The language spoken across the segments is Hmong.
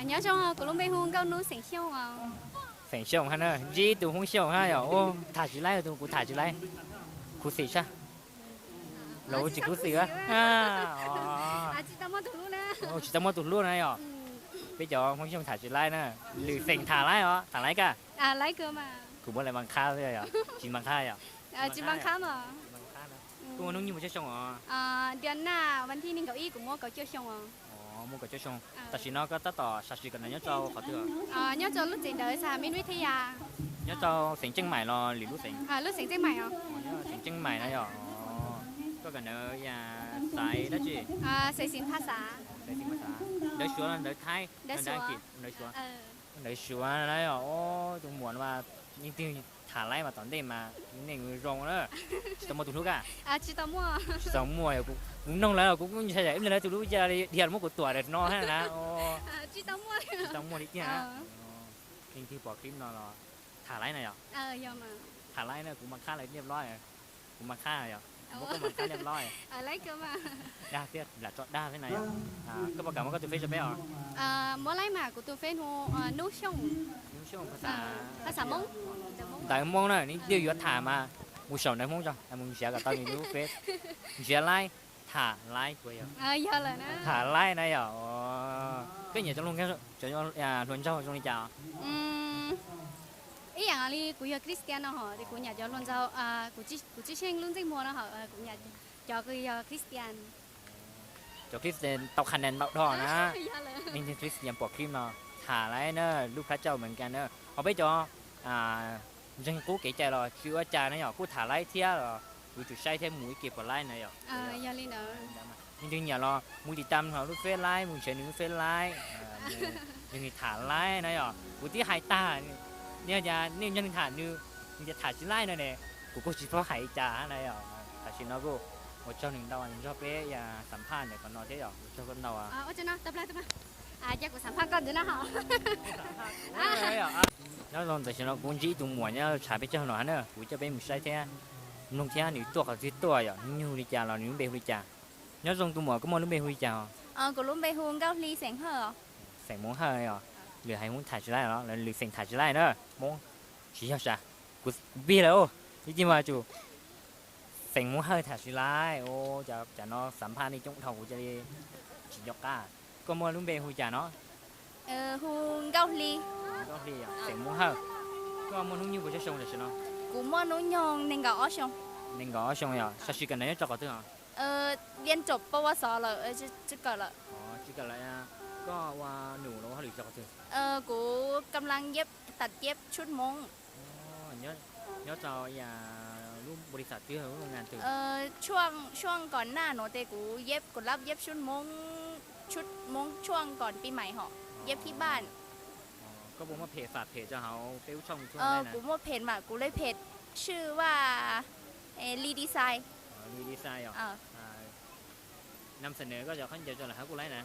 Nyob zoo, kuv lub npe hu Nkauj Hnub xeem Xyooj. Xeem Xyooj hab na, ntsib ib tug Hmoob Xyooj hab yom. Ua tham tsis laib, tus kuv tham tsis laib, khuv xim sab. Los ua tsis khuv xim a. Tsis tau muaj tus hlub na yom. Peb cov Hmoob Xyooj tham tsis laib na. Lwm xeem tham laib os, tham laib kag? Kuv muab lawv mas qhab xwb yom, tsis mas qhab yom. Tsis mas qhab. Koj muaj hnub nyoog puas tsawg xyoo os? Muaj kaum cuaj xyoo. Tam sim no koj tab tom sam sim kawm ntawv nyob rau qhov twg? Nyob rau lub tsev ntawv Xas Has Mib Vib Thab Yas. Nyob rau xeev Tseej Maim los lwm lub xeev? Lub xeev Tseej Maim os. Xeev Tseej Maim na yom. Koj kawm ntawv yam xaiv dab tsi? Xaiv xim phas xav. Ntawv Suav los ntawv Thaib? Ntawv Suav. Ntawv Suav na yom. Tus muam no mas leej twg tham laib mas tom ntej mas neeg zoo na. Tsis tau muaj tus hlub kag? Tsis tau muaj. Tsis tau muaj, kuv noog lawv kuv kuj ntshai tsam ib pliag lawv tus hlub cia li dhia muab kuv tuam ntawm no hab na. Tsis tau muaj li tiag. Leej twg pom clip no los tham laib na yom. Tham laib na, kuv mas qhab lawv liab lob. Kuv mas qhab yom. Muab koj mas qhab liab lob. Dag thiab lam tso dag thiab na yom. Koj puas kam muab koj tus feb rau peb os? Muab laib mas, kuv tus feb hu Nub Xyooj. Nub Xyooj, phas xas Hmoob. Ntawv Hmoob na, leej twg yuav tham mas mus saum ntawv Hmoob tso, mus nrhiav kom tau nws lub feb. Nrhiav laib, tham laib puas yog? Tham laib na yom. Koj nyiam cov hluas nraug zoo li cas? Ib yam li kuv yog Christian no hos, kuv nyiam cov hluas nraug, kuv tsis tsheej lub ntsej muag no hos, kuv nyiam cov yog Christian. Cov Christian tau qha nees ntau dhau na. Leej twg Christian pom clip no, tham laib na, lub phab cauj Meskas na. Ho peb cov ntseeg qub kev cai los tsis ua cas na yom, kuj tham laib thiab los yuav tsum saib thiab mus ib ke puas laib na yom. Yog li ntawd, leej twg nyiam los mus tiv tam nws lub feb laib, mus nrhiav nws lub feb laib, nws tham laib na yom. Kuv twb hais tag, nej tias nej nrog nws tham, nws tias tham tsis laib no ne, kuv kuj tsis paub hais li cas na yom. Tam sim no kuj ua tsaug nws ntau nrog peb xam phaj ntawm qhov no thiab yom, ua tsaug koj ntau. Nyob zoo, tam sim no kuv ntsib ib tug muam nyob tshav peb caug no na, kuv coj peb mus saib thiab mloog thiab nws tuaj qhov twg tuaj yom, hnub nyoog hu li cas los nws lub npe hu li cas. Nyob zoo tus muam, koj muaj lub npe hu li cas? Kuv lub npe hu Nkauj Hli xeem Hawj. Xeem Hmoob Hawj os. Lwm haiv Hmoob tham tsis laib los lwm xeem tham tsis laib na. Hmoob tsis yog sas, kuv pib lawm. Ib tij mas tsum xeem Hmoob Hawj tham tsis laib, cov no xam phaj nej coob dhau kuv cia li tsis nco qab. Koj muaj lub npe hu cas no? Hu Nkauj Hli. Nkauj Hli, xeem Hmoob Hawj. Koj muaj hnub nyoog puas tsawg xyoo tam sim no? Kuv muaj hnub nyoog nees nkaum ob xyoo. Nees nkaum ob xyoo yom, sab sis kawm ntawv nyob rau qhov twg os? Tsis kawm lawm. Tsis kawm lawm. Koj ua num los ua hauj lwm rau qhov twg? Kuv kam laj yeb, tam yeb tshuj Hmoob. Nyob rau lub npau li xam twg, lub lub ngan twg? Tshuaj, tshuaj kom naj nuav tes kuv yeb, kuv lab yeb tshuj Hmoob, tshuj Hmoob tshuaj kom pis mais hom, yeb thib npaj. Koj puas muaj phem fam phem rau hauv peb lub tshooj tshuaj? Kuv muaj phem mas kuv le phem, swj vaj Li Design. Li Design os. Nam xas nws koj cov khaub ncaws rau lawm hab kuj laib na?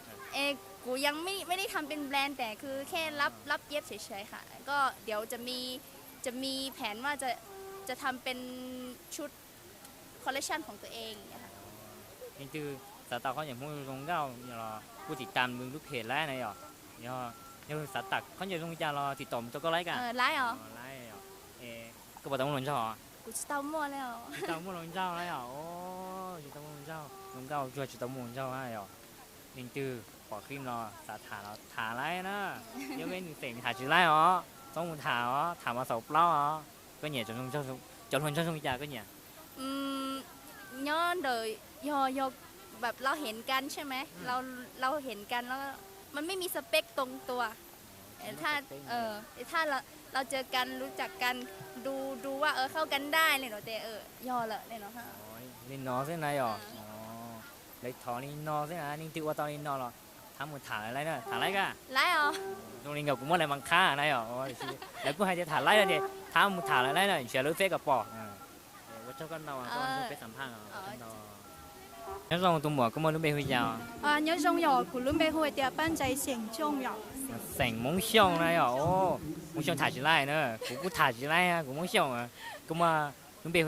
Kuv yeej mej mej li tham pes brand tes kws khe lab lab yeb tshev tshev ha, koj ntiav tsam mi, tsam mi phem vaj, tsam tham pes tshuj collection khoom tus e. Leej twg xav tau khaub ncaws Hmoob zoo nkauj los kuj tiv tam nws lub phem laib na yom. Yog xav tau khaub ncaws zoo li cas los tiv tom mus rau koj laib kag. Laib os. Koj puas tau muaj hluas nraug? Kuv tsis tau muaj li. Tsis tau muaj hluas nraug laib os. Tsis tau muaj hluas nraug, hluas nkauj tsuag tsis tau muaj hluas nraug na yom. Leej twg pom clip no xav tham los tham laib na. Yog peb nws xeem tham tsis laib os, txhob mus tham os, tham mas xaus plaub os. Koj nyiam cov hluas nraug zoo li cas koj nyiam? Nyob ntawm yog, yog แบบ เราเห็นกันใช่ไหม เรา เราเห็นกันแล้ว มันไม่มีสเปคตรงตัว ถ้า ถ้า เรา เจอกัน รู้จักกัน ดู ดูว่า เออ เข้ากันได้ เลยเนาะ แต่ เออ ยอมละ เลยเนาะ Li no xwb na yom. Lawv thov li no xwb na, leej twg ua tau li no los thov mus tham lawv laib na, tham laib kag. Zoo li nkaus kuv muab lawv mas qhab na yom. Lawv kuj hais tias tham laib no ces thov mus tham lawv laib na, nrhiav lawv feb kom pom. Ua tsaug koj ntau, koj peb xam phaj. Nyob zoo tus muam, koj muaj lub npe hu li cas? Nyob zoo yom, kuv lub npe hu hais tias Paj Ntsais xeem Xyooj yom. Xeem Hmoob Xyooj na yom. Hmoob Xyooj tham tsis laib na, kuv kuj tham tsis laib, kuv Hmoob Xyooj. Koj muaj lub npe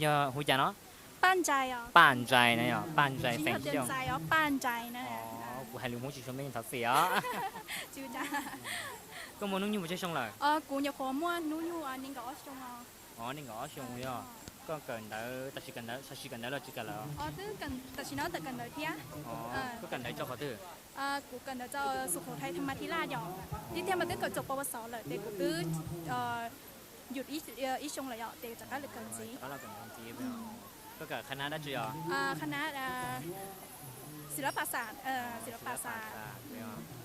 yog hu cas no? Paj Ntsais os. Paj Ntsais na yom, Paj Ntsais xeem Xyooj. Kuv hais lus Hmoob tsis tshua meej thov txim os. Koj muaj hnub nyoog pes tsawg xyoo lawm? Kuv nyuam qhuav muaj hnub nyoog nees nkaum ob xyoo os. Nees nkaum ob xyoo yog. Koj kawm ntawv, tam sim kawm ntawv, tam sim kawm ntawv los tsis kawm lawm? Tam sim no tawm kawm ntawv thiab. Koj kawm ntawv rau qhov twg? Kuv kawm ntawv rau Sukhothaithamathila yom. Tib tiag mas twb kawm txog pab vas xov lawm ces kuv twb yus ib xyoo lawm yom, ces rov qab los kawm ntxiv. Koj kawm qhab nab dab tsi os? Qhab nab xis lab pas xas, xis lab pas xas.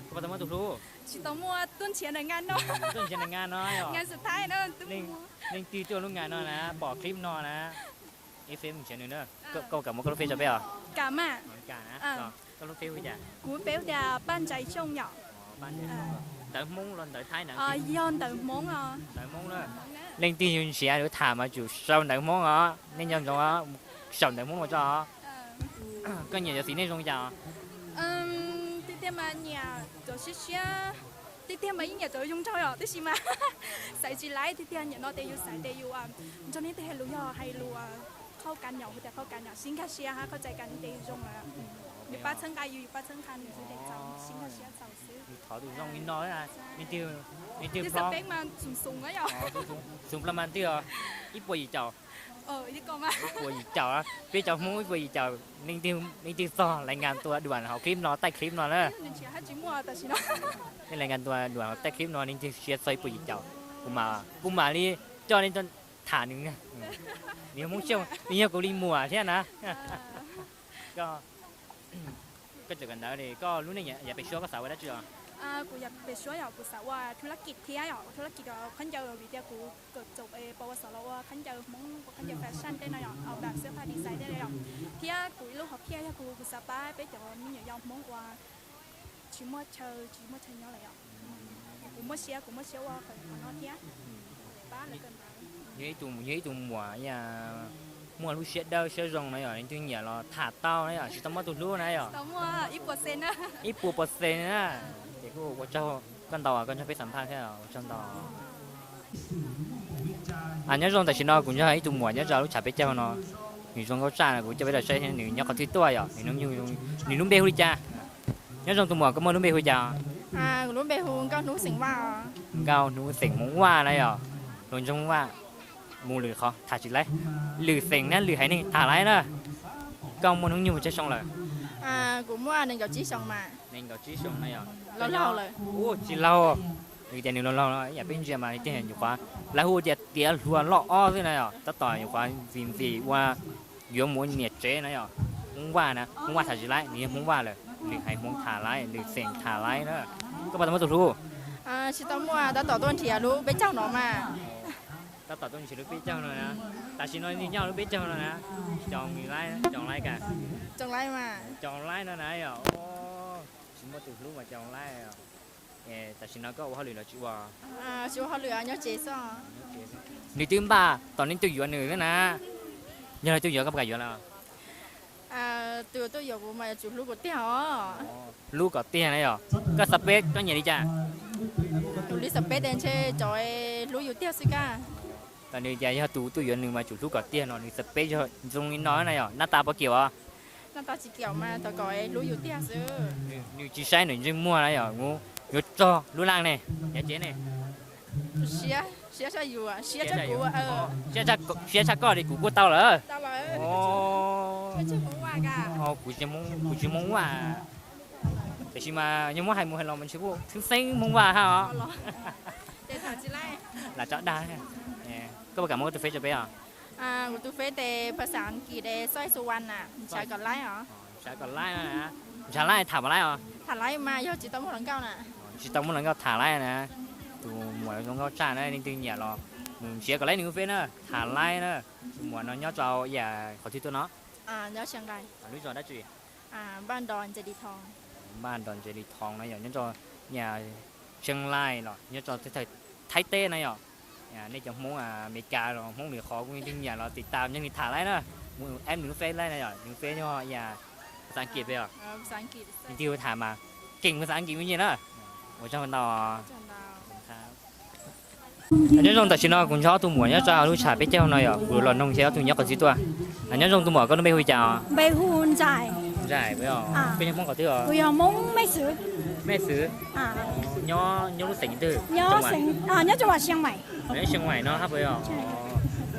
Koj puas tau muaj tus hlub? Tsis tau muaj, tuaj nrhiav nram nga no. Tuaj nrhiav nram nga no yom? Nga xus thaib na, leej twg tuaj lub nga no na, pom clip no na, ib feb mus nrhiav nws na. Koj kam muab koj lub feb rau peb os? Kam mas. Koj lub feb hu cas? Kuv feb hu tias Paj Ntsais Xyooj yom. Ntawv Hmoob los ntawv Thaib na? Yog ntawv Hmoob os. Ntawv Hmoob na. Leej twg yug nrhiav yuav tham mas tsum sau ntawv Hmoob os, nej nco ntsoov os, sau ntawv Hmoob los tso os. Koj nyiam cov txiv neej zoo cas? Tiag tiag mas nyiam cov siab siab, tiag tiag mas yeej nyiam cov zoo nraug yom, tab sis mas xaiv tsis laib, tiag tiag nim no ces yus xaiv ces yus nrog nej tej hais lus yog hais lus qhauj kav nyom, tias qhauj kav nyom sib nkag siab hab qhauj cai kav ces yus zoo lawm. Yus pab txhawb nqa yus, yus pab txhawb nqa nws xwb ces txaus, sib nkag siab txaus xwb. Yus thov tus zoo li no, nej twg, nej twg pab peb mas xum xum na yom. Xum plas mas twg os? Ib puas yim caum. Ib puas yim caum, peb cov Hmoob ib puas yim caum. Nej twg txog lais nkas tua duam hauv clip no, taij clip no na. Nej lais nkas tua duam hauv taij clip no, nej twg siab txog ib puas yim caum, kuv mam, kuv mam li coj nej tham nws. Nws yog Hmoob Xyooj, nws yog kuv li muam thiab na. Koj tseem kawm ntawv li, koj lub neej yav pem suab koj xav ua dab tsi os? Kuv yav pem suab yog kuv xav ua thu lab kis thiab yom, ua thu lab kis rau khaub ncaws vim tias kuv kawm txog pab vas xov los ua khaub ncaws Hmoob, ua khaub ncaws fashion tej no yom, pab xwb pab design tej no yom. Thiab kuv ib lub hom phiaj yog kuv, kuv xav pab peb cov me nyuam yaus Hmoob uas tsis muaj chaw, tsis muaj chaw nyob lawm yom. Kuv muaj siab, kuv muaj siab ua qhov no thiab. Pab lawv kawm ntawv. Yog ib tug, yog ib tug muam muaj lub siab dawb siab zoo na yom, leej twg nyiam los tham tau na yom, tsis tau muaj tus hlub na yom. Ib puas pes na. Ces kuj ua tsaug koj ntau, koj nrog peb xam phaj thiab, ua tsaug ntau. Nyob zoo, tam sim no kuv nrog ib tug muam nyob rau lub tshav peb caug no, nws zoo nkauj tshaj, kuv coj peb los saib nws nyob qhov twg tuaj yom, nws lub npe hu li cas? Nyob zoo tus muam, koj muaj lub npe hu li cas? Kuv lub npe hu Nkauj Hnub xeem Vaj. Nkauj Hnub xeem Hmoob Vaj na yom, luag ntsoog Vaj, mus lwm qhov tham tsis laib. Lwm xeem na, lwm haiv neeg tham laib na. Koj muaj hnub nyoog tsawg xyoo lawm? Kuv muaj nees nkaum tsib xyoo mas. Nees nkaum tsib xyoo na yom. Laus laus lawm. Ua tsis laus, vim tias nws laus laus no ib yam peb ntsia mas tiag nyuam qhuav lawv hu tias tiav hluas loj ob xwb na yom, tab tom nyuam qhuav ntxim ntxim ua yuav mus ua niam tsev na yom. Hmoob Vaj na, Hmoob Vaj tham tsis laib, nws yog Hmoob Vaj lawm, lwm haiv Hmoob tham laib, lwm xeem tham laib na. Koj puas tau muaj tus hlub? Tsis tau muaj, tab tom tuaj nrhiav lub peb caug no mas. Tab tom tuaj nrhiav lub peb caug no na. Tam sim no nws nyob lub peb caug no na. Coo nws laib, coo laib kas. Coo laib mas. Coo laib no na yom. Tsis muaj tus hlub mas coo laib. Tam sim no koj ua hauj lwm los tsis ua? Tsis ua hauj lwm, nyob tsev xwb. Nws twb npaj tos nej tuaj yuav nws xwb na. Yog lawv tuaj yuav koj puas kam yuav lawm? Tus tuaj yuav kuv mas yuav tsum hlub kuv tiag os. Hlub kom tiag na yom. Koj xav peb koj nyiam li cas? Tus li xav peb tes ntshe cov hlub yus tiag xwb kaj. Tam nws cas yog tus tuaj yuav nws mas tsum hlub kom tiag no, nws xav peb yog zoo li no na yom, naj tas puas kiam os? Naj tas tsis kiam mas tau kom hlub yus tiag xwb. Nws tsis saib nws ntsej muag na yom, yuav tso lub laj ne, yav tsev ne. Siab, siab tshaj yus, siab tshaj kuv. Siab tshaj koj li kuv kuj tau lawm. Kuv tsis Hmoob Vaj. Tiam sis mas yog muab hais mus hais los mas ntshe kuj txheeb txheeb Hmoob Vaj hab os. Lam tso dag. Koj puas kam muab koj tus feb rau peb os? Kuv tus feb tes phas xas Askiv tes xob ib xu wan na, ntshav kom laib os. Ntshav kom laib na. Ntshav laib tham puas laib os? Tham laib mas yog tsis tau muaj hluas nkauj na. Tsis tau muaj hluas nkauj tham laib na. Tus muam zoo nkauj tshaj na, leej twg nyiam los mus nrhiav kom laib nws feb na, tham laib na. Tus muam no nyob rau yam qhov twg tuaj no? Lub zos dab tsi? Npaj nrog ntses li thoo na yom, nyob rau Tsheej Laij los nyob rau teb chaws Thaib teb na yom. Nej cov Hmoob Amelikas los Hmoob lwm qhov kuj yeej nyiam los tim tas nyob li tham laib na. Mus app nws lub feb laib na yom, nws feb yog yam phas xas Askiv peb os. Nws tig hu tham mas keem phas xas Askiv me ntsis na. Ua tsaug ntau. Nyob zoo, tam sim no kuv nrog ob tug muam nyob rau lub tshav peb caug no yom, kuv los noog seb ob tug nyob qhov twg tuaj. Nyob zoo tus muam, koj lub npe hu li cas os? Npe hu Ntsais. Zais puas yog? Koj yog Hmoob qhov twg os? Kuv yog Hmoob Mej Xwm. Mej Xwm. Nyob, nyob lub xeev twg? Nyob Xeev, nyob Xeev Maim no hab puas yog?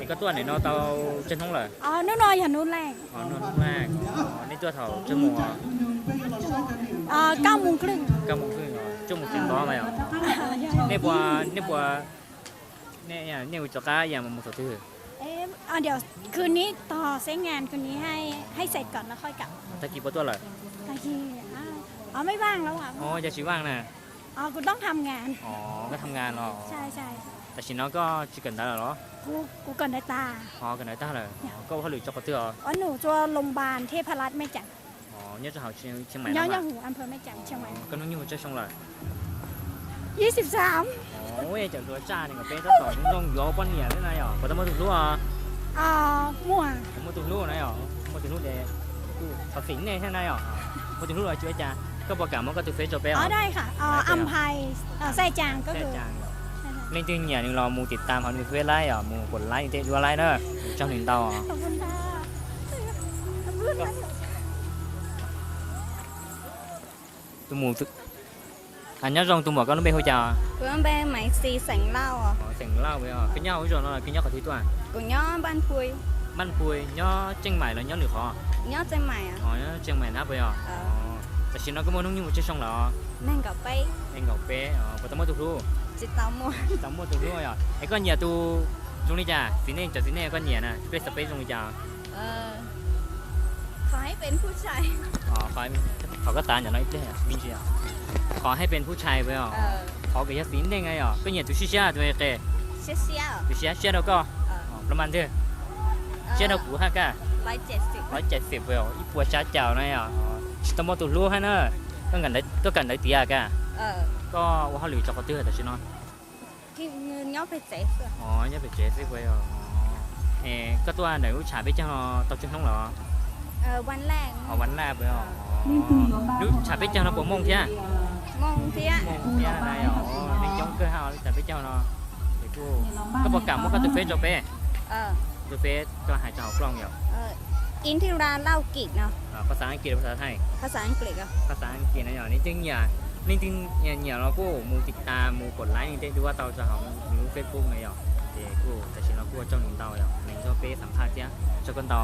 Es koj tuaj ntawm no tau tsawg hnub lawm? Hnub no yog hnub lej. Hnub lej. Nej tuaj thaum tsawg moos? Kab moos kawg. Kab moos kawg, tsawg moos xeev tod mas yog? Nej puas, nej puas, nej, nej ua rov qab yam mus thaum twg? Khwv nij tos xeb ngas, khwv nij hais xes kom no qhov kam. Tag kis puas tuaj lawm? Tag kis, mej vaaj los? Yog tsis vaaj na? Kuv toob tham ngas. Koj tham ngas los? Tam sim no koj tsis kawm ntawv lawm los? Kuv kawm ntawv tag. Kawm ntawv tag lawm. Koj ua hauj lwm rau qhov twg os? Kuv nyob rau hauv Chiang Mai. Nyob rau hauv Chiang Mai. Koj hnub nyoog tsawg xyoo lawm? Ib xib xaam. Cov hluas tsaj nees nkaum peb tab tom zoo yuav poj niam thiab na yom. Puas tau muaj tus hlub os? Muaj. Puas muaj tus hlub na yom? Muaj tus hlub ces kuj thov xim nej thiab na yom. Muaj tus hlub los tsis ua cas. Koj puas kam muab koj tus fej rau peb os? Leej twg nyiam nws los mus tim tas hauv nws fej laib os, mus kos laib tej duab laib na. Tsaug nws ntau. Tus mus, nyob zoo, tus muam, koj lub npe hu cas? Xeem Lauj. Koj nyob hauv zos no los koj nyob qhov twg tuaj? Npaj Pui, nyob Tsiej Maim los nyob lwm qhov? Nyob Tsiej Maim na puas yog? Tam sim no koj muaj hnub nyoog tsawg xyoo lawm? Nees nkaum peb. Puas tau muaj tus hlub? Tsis tau muaj tus hlub yom. Es koj nyiam tus zoo li cas? Txiv neej, cov txiv neej koj nyiam na, peb xav peb zoo li cas? Thov koj xav ntawm no ib pliag me ntsis. Thov hais pes pub tshais puas yog? Thov kws yog txiv neej na yom. Koj nyiam tus siab siab tus qes? Tus siab siab rau koj. Los mas ntwg, siab rau kuv hab kaj. Lawv cais xim puas yog ib puas sab caum na yom. Tsis tau muaj tus hlub hab na. Koj kawm ntawv tiav kaj? Koj ua hauj lwm rau qhov twg tam sim no? Nyob pem tsev xwb puas yog? Koj tuaj ntawm lub tshav peb caug no tau tsawg hnub lawm? Ua laj puas yog? Lub tshav peb caug no puas mooj thiab? Mooj thiab na yom. Neeg coob kawg hab lub tshav peb caug no. Koj puas kam muab koj tus feb rau peb? Tus feb koj hais rau hauv plooj yom? Phas xav Askiv los phas xav Thaib? Phas xav Askiv na yom. Leej twg nyiam, leej twg nyiam los kuj mus tiv tas mus kos laib tej duab tau rau hauv nws lub Facebook na yom. Ces kuj tam sim no kuj ua tsaug nws ntau yom, neeg nrog peb xam phaj thiab, tsaug koj ntau.